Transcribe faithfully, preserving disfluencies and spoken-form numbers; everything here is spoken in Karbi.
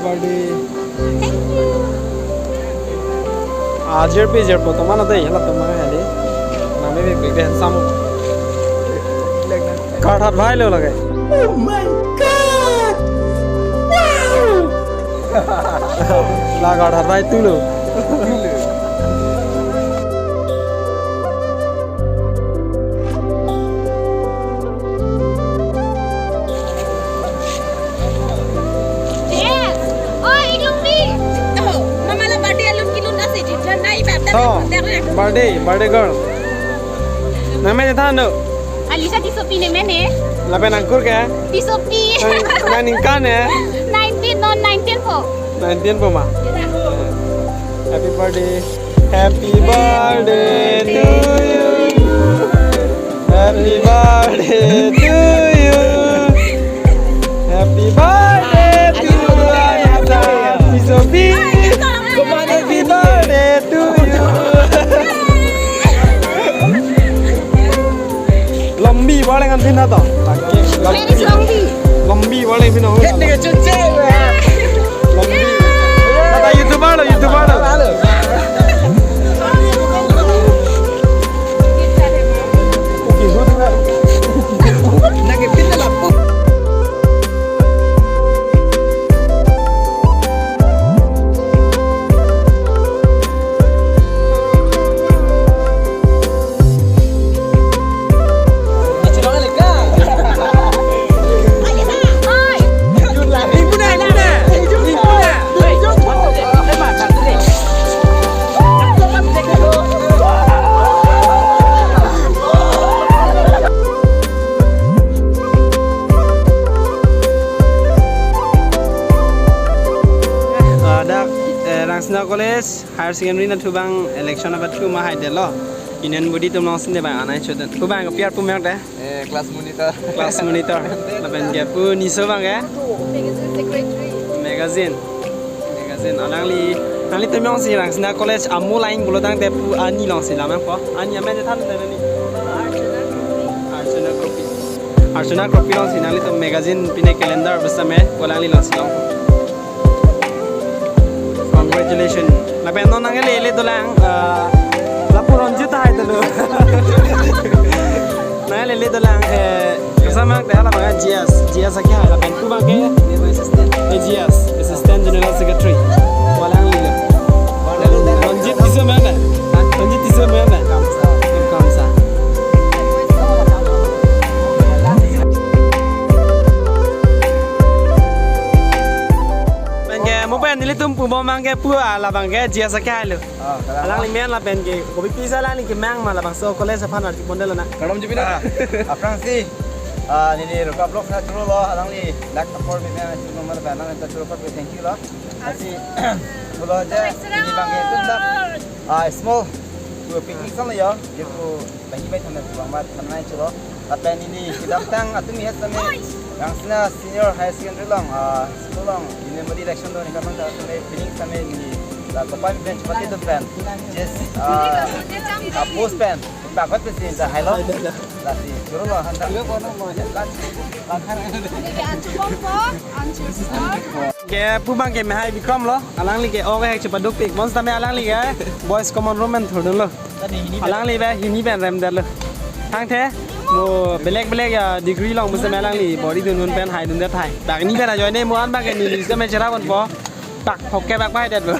Birthday. Ajir pi jir poto mana dei, hala to mana hali. Nami big big deh, samu. Card hat bhai lo lage. Oh my God! Wow! La card hat bhai tu lo. Yes. Oh, Ilungbi. Oh, mama la birthday alun kilun ase ji. Janai ba ta. Oh, birthday, birthday girl. Name je than do. Alisha Tissopi ne mene. Lapen angkur ke? Tissopi. Nang, nang ningkan ya? Nineteen, non nineteen po. Nineteen po ma. Happy birthday. Happy birthday to you. Happy birthday to you. Happy birthday to you. Happy birthday to you. Lombi, balik kan pindah to. Where is Lombi? Lombi, balik pindah. Lombi. Kata YouTuber lo, YouTuber lo. Ah, dak, eh, Rangsina College Higher Secondary nathu abang election abathu ma haidetlo. Union body atum alongsi dei abang anai choden. Pu abang kopi arpu mek dei? Eh, class monitor. Class monitor. Lapen ke pu Niso abang ke? Magazine secretary. Magazine. Magazine. Alangli, nanglitum alongsi Rangsina College amo line pulo tangte pu ani alongsi lam nangpo. Ani amen je than dei nani? Archana Kropi. Archana Kropi. Archana Kropi alongsi nanglitum magazine pine calendar besame pu alangli alongsi long. Congratulations. Lapen non nanglele dolang, eh, lapu Ronjit hai dolo. Nanglele dolang, eh, kasama ke hala abang G S, G S akhai lapen pu abang ke? Eh, G S, Assistant General Secretary. Pu alangli lo. Ronjit Tisso mena? Ronjit Tisso mena? Kamsa. Lapen ke mo pen nelitum pubom abang ke pu, ah, labang ke G S akhai lo. Ah, kalang. Alangli men lapen ke kopi pisa alangli kemang ma labangso college aphan arju pondelo na. Kardom ji pina. Ah, aphrangsi, ah, neli Roka Vlogs ta churolo, alangli dak apor bi men churolo, nomor ba nang ta churo apor bi thank you lo. Lasi pulo je neli abang ke itum dak, ah, small pu picnic song lo yo, je pu bangi bai than na pu abang ba than nai churo. Lapen neli kedamtang atum ya same Rangsina Senior Higher Secondary along, ah, school along, neli modi election do ni kapan ta same pining same neli la kopai bench pati do pen. Yes, ah, ah, post pen. Pakot pe sin ta hai lo. Lasi churolo han ta. Ke pu abang ke Mehai Bikram lo, alangli ke oke hek chepaduk pik. Mon sitame alangli ke boys common room pen thurdunlo. Alangli ba hini pen remdetlo. Thangthe mo belek belek ya degree along musi alangli body dundun pen haidundet hai. Dak ni pen ajoine mo an abang ke neli sitame cherapon po. Pak hokke pak pai det bo.